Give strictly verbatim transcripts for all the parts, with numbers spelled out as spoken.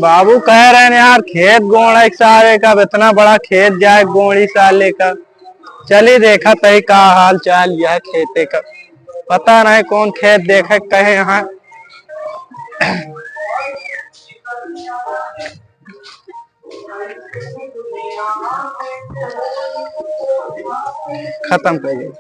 बाबू कह रहे हैं यार, खेत गोड़े साले का, अब इतना बड़ा खेत जाए गोड़ी साले का। चली देखा तही का हाल चाल यह खेते का, पता नहीं कौन खेत देखे कहे यहाँ। खत्म कर दे।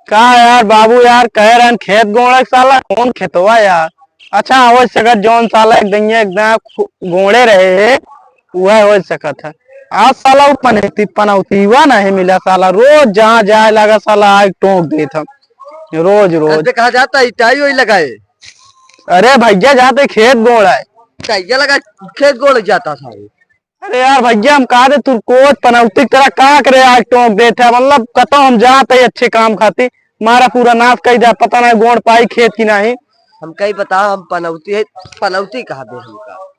का यार बाबू यार, कह रहन खेत गोड़े साला, कौन खेतवा यार? अच्छा, हो सकत जौन साला एक दइया एकदम खु-, गोड़े रहे है, वह हो सकत है। आज साला वो पनौती, पनौतीवा नहीं मिला साला, रोज जहाँ जाए लगा साला आग टोंक देत हम, रोज रोज। अरे कहाँ जाता है, टाई वही लगाए। अरे भैया जाते खेत गोड़े। टाइया लगा खेत गोड़े जाता सारे। अरे यार भैया, हम कहा दे तू कोच पनौती की तरह का करे, आग टोंक देत है, मतलब कतो हम जात है अच्छे काम खातिर, मारा पूरा नाश कर दिया, पता नहीं गोड़ पाई खेत की नहीं। हम कहीं बता, हम पनौती है, पनौती कहा दे हमका।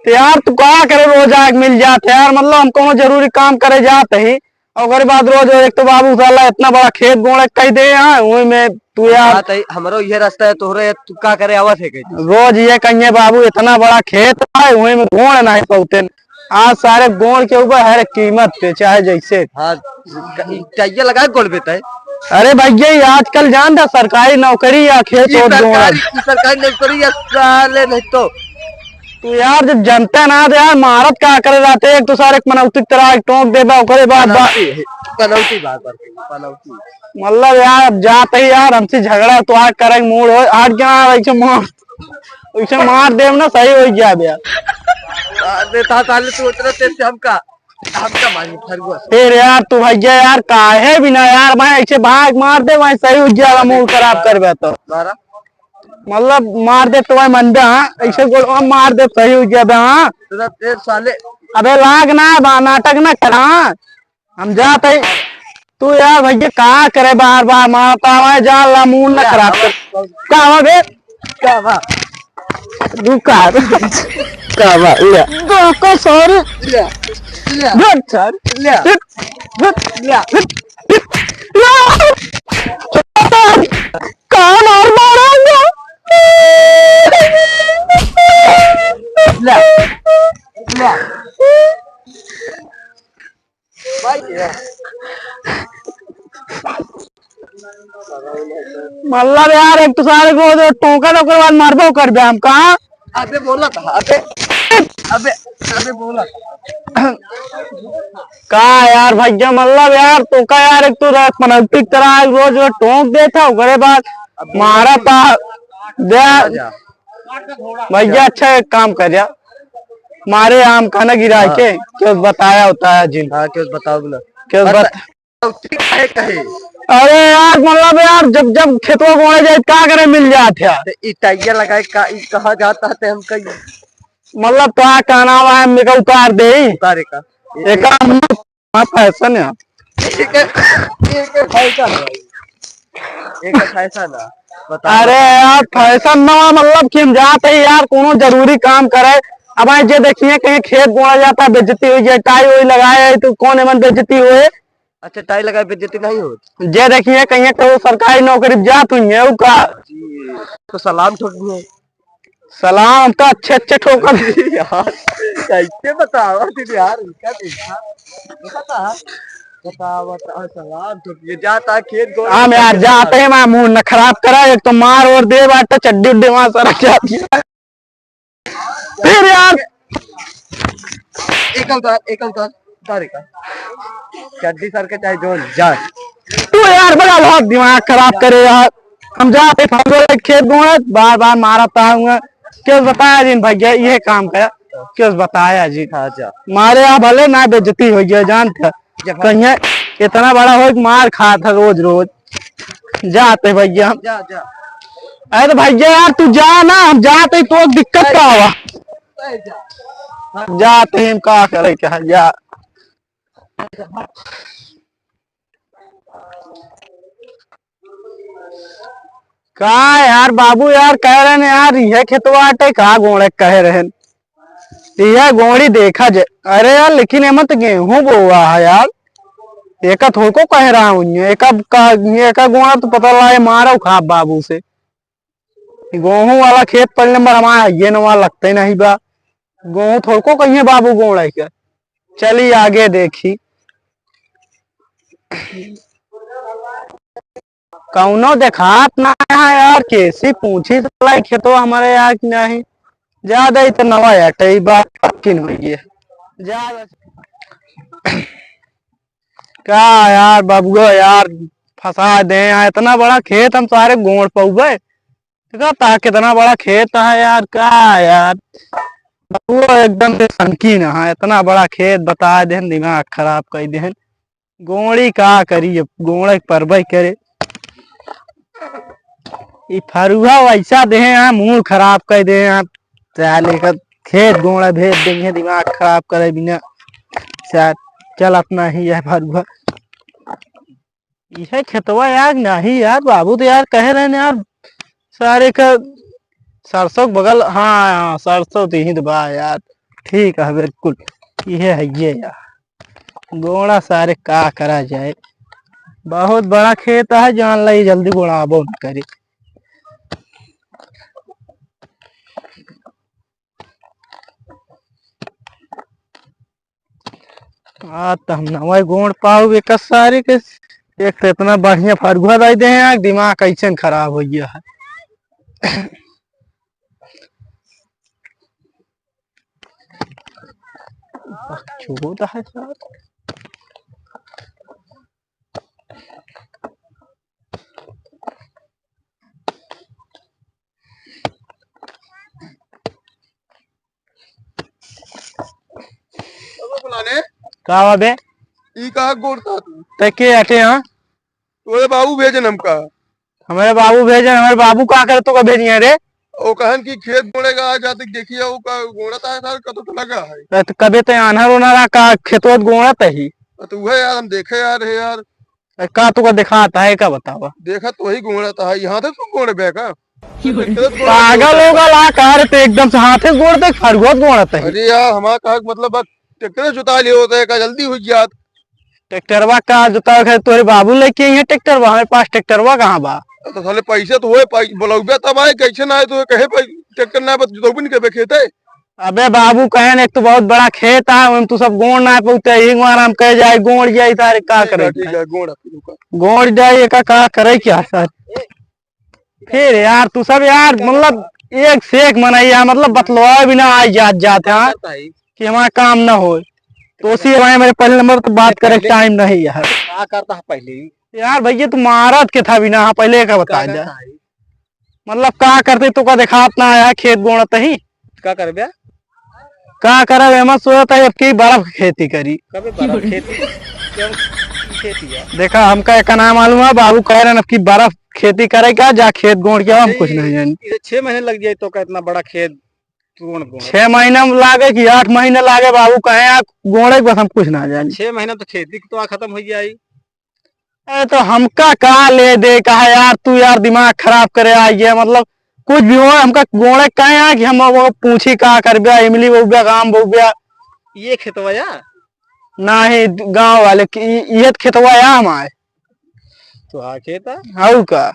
तो यार तू का करे, रोज आग मिल जात है यार, मतलब हम कोनो जरूरी काम करे जात ही, और ओकरे बाद रोज एक तो बाबू साला इतना बड़ा खेत गोड़े कह दे यहाँ, वही में तू यार। बात है, हमरो ये रास्ता है, तोहरे तू का करे आवत है कहीं? रोज ये कहिए बाबू इतना बड़ा खेत है, वही में गोड़ नहीं पौते। आज सारे गोड़ के ऊपर हर कीमत पे, चाहे जैसे। हाँ, क-, चाहिए लगा गोड़ पे तय। अरे भैया, ये आजकल जान था सरकारी नौकरी या खेत ये और गोड़। सरकारी, ये सरकारी नौकरी या साले नहीं तो। तू यार जब जनता ना दे यार, मारत का करे रहते, एक तो सारे मनौती की तरह टोंक देबा, ओकरे बाद बा- पनौती, पनौती बात, बात, पनौती। मतलब यार, अब जाते ही यार, हमसे झगड़ा तो आग करे मूड हो, आज क्या ऐसे मार, ऐसे मार देब ना, सही हो गया अब यार। अरे ता साले तू उतना तेज से हमका, हमका मारी फरगुआ से। फिर यार तू भैया यार, काहे बिना यार, मैं ऐसे भाग मार दे, मैं सही हो गया, मूड खराब कर बे तो। मारा। मतलब मार दे तो भाई मन बे, हाँ, ऐसे गोलवा मार दे सही हो गया बे, हाँ। तेरा तेरे साले। अबे लाग ना बा, नाटक ना करा, हाँ। हम जात है। तू यार भैया का करे बार बार मारता है, जान ला मूड ना खराब कर। का हुआ बे? का हुआ? रुका। का हुआ? ले। का, का सॉरी। ले। ले। हट सर। ले। हट। हट। ले। हट। ले। कान और मारेंगे। ले, ले। भाई, ये। मतलब यार, एक तो सारे को जो टोका, ओकर बाद मारबो कर दे हम, कहाँ? अबे बोला था, अबे, अबे, अबे बोला था। का यार भैया, मतलब यार, तो का यार, एक तो रे-, पनौती की तरह रोज रोज टोक देत है, ओकरे बाद अब मारा था। दे जा। भैया, अच्छा एक काम कर जा, मारे आम का ना गिरा हाँ। के, क्यों बताया होता है जिन। हाँ, क्यों बताओ ना। क्यों बता- बत- ठीक है, कहे। अरे यार, मतलब यार, जब, जब खेतवा गोड़े जाए, का करे मिल जात है। तो ई टाइया लगाए का, ई कहाँ जाता है, हम कहीं। मतलब, का, का नाम है, मेरे का उतार दे। उतारे का। एका हम, हाँ, फैशन है। एक, एक फैशन है भाई। एक फैशन है। बता, अरे बता। यार, फैशन ना, मतलब कि हम जाते हैं यार, कोनो जरूरी काम करे। अब आज जे देखिए, कहीं खेत बोआ जाता है, बेइज्जती हुई, जे टाई वही लगाए है, तो कौन एमन बेइज्जती हुए? अच्छा, टाई लगाए बेइज्जती नहीं होत? जे देखिए, कहीं तो सरकारी नौकरी जात हुई है, उ का? जी, तो सलाम ठोक दिए। सलाम तो अच्छे अच्छे ठोकर। यार, कैसे बतावा तुम यार, इनका देखा। बता, बता, बता, सलाम ठोक दिए, जाता खेत गोड़ हम यार जाते हैं, मैं मूड न खराब करा, एक तो मार और दे बाटे, चड्डी उड्डी वहां सरक जाती है। फिर यार। एक उतार, एक उतार, उतार एक। चड्डी सर के चाहे जो जा। तू यार बड़ा बहुत दिमाग खराब करे यार। हम जाते फंसो खेत में, बार बार मारा था हुआ। क्यों बताया जिन भैया, ये काम करा। क्यों बताया जी? हाँ, जा। मारे आप भले ना बेइज्जती हो गया, जानते हैं। जा भाग। कहीं इतना बड़ा हो कि मार खा था रोज रोज। जाते भैया हम। जा, जा। अरे तो भैया यार, तू जा ना, हम जाते ही तो दिक्कत का हुआ? अरे जा। जाते ही हम का करे क्या, जा। का यार बाबू यार, कह रहे हैं यार, ये खेतवा आटे का गोड़े कह रहे हैं। यह गोड़ी देखा जे, अरे यार, लेकिन एमा तो गेहूं बोआ है यार। एका थोड़को कह रहा हूँ, एका का, एका गोड़ा तो पता लाए मारा खा बाबू से। गेहूं वाला खेत पहले नंबर हमारा है, ये नवा लगते नहीं बा। गेहूं थोड़को कहिए बाबू गोड़ा के। चली आगे देखी। कौनो देखात ना है यार, कैसी पूछी साला खेतो हमारे यार की नहीं। ज्यादा ही तो नवा अटई बात किन हुई है। ज्यादा का यार बबुआ यार फंसा दे यार, इतना बड़ा खेत हम सारे गोड़ पउबे। देखा ता कितना बड़ा खेत है यार, का यार बबुआ एकदम से सनकी ना है, इतना बड़ा खेत बता देहन, दिमाग खराब कर देहन। गोड़ी का करी, अब गोड़ा के परबई करे। ई फरुहा वैसा देहे हैं, मूड खराब कर दे हैं। साले का खेत गोड़ा भेज देंगे, दिमाग खराब करे बिना। सार चलत नहीं है फरुहा। इहे खेतवा यार नहीं यार, बाबू तो यार कहे रहे यार, सारे का सरसों के बगल, हाँ, हाँ, सरसों तो यही तो बा यार। ठीक है, बिल्कुल। इहे है ये यार। गोड़ा सारे का करा जाए, बहुत बड़ा खेत है, जान ला ये जल्दी गोड़ाबो न करे। आ, त हम नवा गोड़ पाऊ एक सारे के, एक तो इतना बढ़िया फरुहा दे दे हैं, दिमाग कैसन खराब हो गया है। बकचोद है सर। बाबा बुलाने। का बा बे? ई का गोड़ता तू? ते के अटे, हाँ? तोरे बाबू भेजन हमका। हमारे बाबू भेजन, हमारे बाबू का करे तो का भेजिए रे? ओ कहन कि खेत गोड़े का आ जाते देखिए, वो का गोड़ता है सार, कतो तो लगा है। त कबे ते आन्हर ओन्हर आ का खेतोत गोड़त ही? तो वह यार हम देखे यार, हे यार। अरे का तुका देखात है, का बतावा? देखा तो वही गोड़त है, यहाँ तो तू गोड़े बे का? पागल हो गल आ का रे, ते एकदम से हाथे गोड़ दे, फरुहत गोड़त है। अरे यार, हमारा कहा मतलब बस ट्रैक्टर जुता लियो होता है, का जल्दी हो जात। ट्रैक्टरवा का जुता है, तोरे बाबू लेके आई है ट्रैक्टरवा, हमारे पास ट्रैक्टरवा कहाँ बा? तो साले पैसे तो होए, पै-, बोलौबे तब आए, कैसे ना आए तो कहे पै-, ट्रैक्टर ना आए, बस जुतौबे नहीं करबे खेते। अबे बाबू कहे न, एक तो बहुत बड़ा खेत है, ओमे तू सब गोड़ ना पौते, एक बार हम कहे जाए गोड़ जाए, सारे का ठीक है, करे? ठीक है, गोड़ है, रुका। गोड़ जाए, एका का करे क्या सर? फिर यार तू सब यार मतलब एक से एक मनई है, मतलब बतलवा भी ना आई जात जात है कि हमारा काम ना होए। तो उसी भाई मेरे पहले नंबर तो बात करे पहले टाइम नहीं यार। का करता है पहले ही? यार भैया तू मारत के था भी ना, हाँ, पहले का बता का जा। करता है? मतलब का करते तो का देखात ना आया खेत गोड़त ही। का करबे? का करब, एमा सोचत है अब की बर्फ खेती करी। कबे बर्फ खेती? कौन खेती है? देखा, हमका एका नाम मालूम है, बाबू कह रहे हैं अब की बर्फ खेती करे का, जा खेत गोड़ के आओ, हम अरे, कुछ नहीं जानी। ये छह महीने लग जाए तो का इतना बड़ा खेत गोड़, गोड़? छह महीना में लागे कि आठ महीने लागे, बाबू कहे आप गोड़े, बस हम कुछ ना जानी। छह महीना तो खेती तो आ खत्म हो जाए। अरे तो हमका का ले दे, कहा यार तू यार दिमाग खराब करे आई है, मतलब कुछ भी हो, हमका गोड़े कहे यार कि हम वो पूछी का करबे, इमली बोबे, आम बोबे। ये खेतवा या? नाही, गाँव वाले की, ये खेतवा या हमारे। तो हाँ खेत है। हऊ का?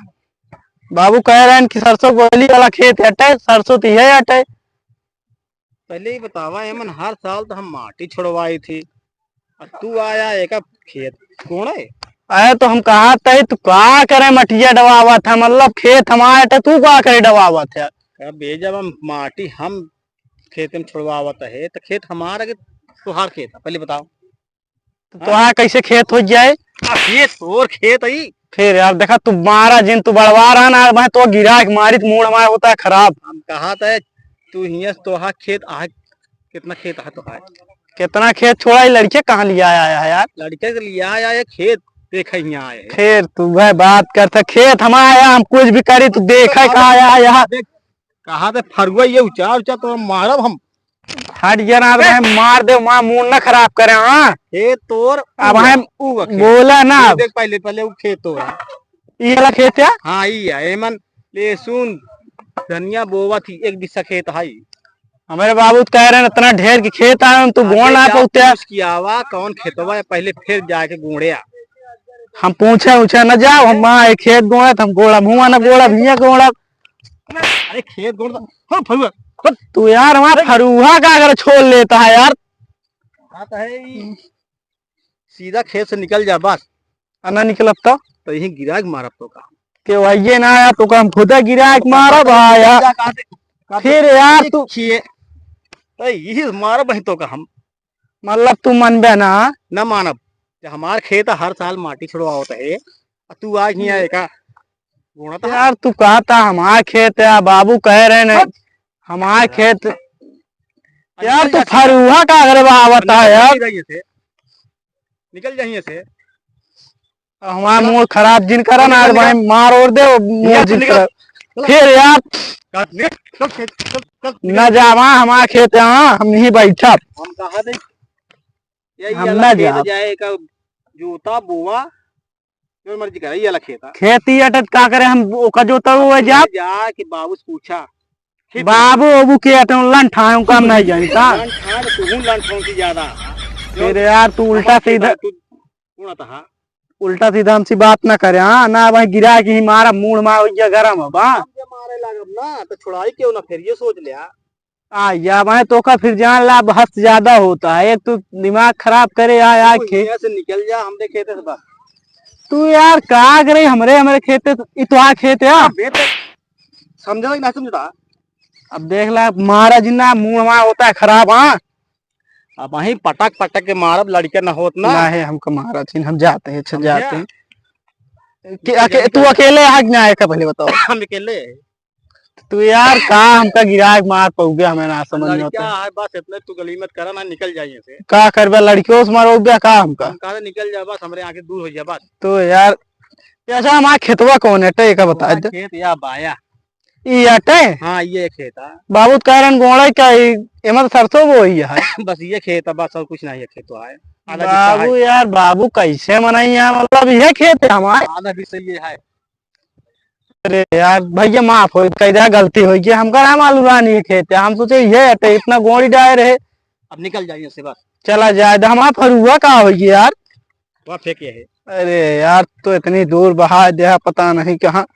बाबू कह रहे हैं कि सरसों गोली वाला खेत हटे, सरसों तो यही हटे। पहले ही बतावा, एमन हर साल तो हम माटी छोड़वाई थी, और तू आया एक खेत कोड़े। अरे तो हम कहा तही, तू का करे मटिया डवावत है, मतलब खेत हमारे तो तू का करे डवावत है? अबे जब हम माटी हम खेत में छोड़वावत है तो खेत हमारा के तोहार खेत है, पहले बताओ। तो हाँ? तोहार कैसे खेत हो जाए? आ, ये तोर खेत है। फिर यार देखा, तू मारा जिन, तू बड़वा रहा ना, मैं तो गिरा के मारी, तो मूड हमारा होता है खराब। हम कहा था तू हियां से तोहार खेत आ, कितना खेत है तोहार? कितना खेत छोड़ा, ये लड़के कहाँ लिया आया है यार? लड़के के लिया आया है खेत, देखे हियां आए हैं। फिर तू वह बात करता, खेत हमारा आया, हम कुछ भी करी, तू देखे कहाँ आया है यहाँ? देख, कहा थे फरुआ ये उचार उचार तो मारब हम। हट गया ना, तो ए! भाई मार दे, वहाँ मूड ना खराब करे, हाँ? खेत तोर अब उआ, हम उआ खेत। बोला ना ये अब। देख पहले, पहले वो खेत तोर है। ये वाला खेत है? हाँ, ये है। एमन लहसुन, धनिया बोवा थी, एक बिस्सा खेत है। हमारे बाबू तो कह रहे हैं, इतना ढेर के खेत आए, हम तो अबे गोड़ ना जा पौते। पूछ के आवा, कौन खेतवा है, पहले फिर जाके गोड़े आ। हम पूछे उछे न जाओ, हम वहाँ एक खेत गोड़त, हम गोड़ा मुँह न गोड़ा भैया गोड़ा। अरे खेत गोड़ तो, हाँ, फरुआ, हट। तू यार वहाँ अरे। फरुआ का अगर छोड़ लेता है यार। बात है ई, सीधा खेत से निकल जा बस। आ ना निकलब तो? तो यहीं गिराक मारब तो का? के वही ना यार, तो का हम खुदा गिराक मारब, हाँ यार। जा, कहाँ से, कहाँ से? फिर यार तू खिए, तो यही मारब है तो का हम? मतलब तू मनबे ना? ना मानब। जे हमार खेत हर साल माटी छोड़वावत है, आ तू आज हियाँ एका गोणत है। यार तू कहता हमार खेत है, बाबू कह रहे ने हट। हमार खेत। अरे यार निकल तू जा, फरुआ का अगर बहावत निकल है यार। जा, निकल जा, निकल जा यहाँ से। हमारा मूड खराब जिन करा ना, निकल, भाई, निकल। मार और दे, मूड निकल, जिन निकल। करा। फिर यार, काट, निकल, चल, चल, चल, चल, निकल। ना जावा, हमारा खेत है, हम नहीं बैठब। हम कहा दे, यही हम वाला ना खेत जाब। जाए का जोता बोवा, जो मर्जी करे, ये वाला खेत है। खेती अटत का करे, हम ओका जोता हुआ जाब। जा कि बाबू से पूछा। ठीक है। बाबू, बाबू के अटन लन ठाए, उनका हम नहीं जानता। लन ठाए, तू हूँ लन ठाए से ज्यादा। फिर यार, तू उल्टा हमारे सीधा तू कौन आता है? उल्टा सीधा हमसे बात ना करे, हाँ? ना भाई, गिरा के ही मारा, मूड़ मार हो गया गरम है, बा? हम जे मारे लागब ना, तो छुड़ाई क्यों ना, फिर ये सोच लिया। आ, या भाई, तो का फिर जान ला, बहस ज्यादा होता है। एक तो दिमाग खराब करे, आ, आ तू खे- यहाँ से निकल जा, हमरे खेते से बस। तू यार, का करे, हमरे, हमरे खेते, ई तो आ खेत है। अबे तो समझा कि ना समझता? अब देख ला, मारा जिन्ना, मूड़ मार होता है खराब, हाँ? अब वहीं पटक पटक के मारब, लड़के न होत ना। ना है, हमको मारा थीन, हम जाते हैं, अच्छा, समझा? जाते हैं। कि अके-, तू अकेले है कि ना है का, पहले बताओ। हम अकेले हैं। तू यार, का हमका गिराक मार पउबे, हमें ना समझ में लड़का होता। है, बस इतने तू गली मत करा ना, निकल जाइए से। का करबे, लड़कियों से मारोगे का हमका? हम कहा निकल जा, बस हमरे आगे दूर हो जा, बस। तो यार, ये अच्छा, हमारा खेतवा कौन है, टे का बता हमारा दे। खेत या बाया। ई अटे? हाँ, ये खेत है। बाबू त कह रहे हैं, गोड़ा का ई, एमा तो सरसों बोई है। बस ये खेत है, बस और कुछ नहीं है, खेत तो है। आधा हिस्सा बाबू है। यार, बाबू कैसे मनाई है, मतलब ये खेत है हमारा। आधा हिस्सा ये है। अरे यार, भैया माफ हो, कह दिया गलती हो गई, हमका ना मालूम रहा नहीं ये खेत है, हम सोचे ये अटे, इतना गोड़ी डाए रहे। अब निकल जाइए से बस। चला जाए, तो हमारा फरुआ का हो गया यार? वहाँ फेंके है। अरे यार, तो इतनी दूर बहा दिया, पता नहीं कहाँ,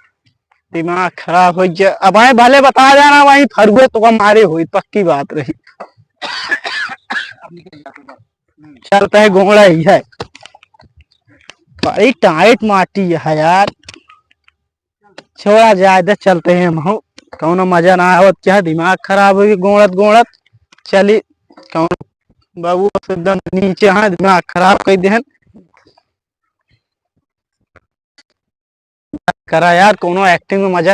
दिमाग खराब हो गया। अब आए भले बता देना, वहीं फरुए तो का मारे हुई, पक्की बात रही। चलते हैं, गोड़ा ही है, बड़ी टाइट माटी है यार। छोड़ा जाए दे, चलते हैं हम हो। कौनो मजा ना आवत, क्या दिमाग खराब हो गया, गोड़त गोड़त चली। कौन बाबू एकदम नीचे, हाँ, दिमाग खराब कर देहन। करा यार, कोनो एक्टिंग में मजा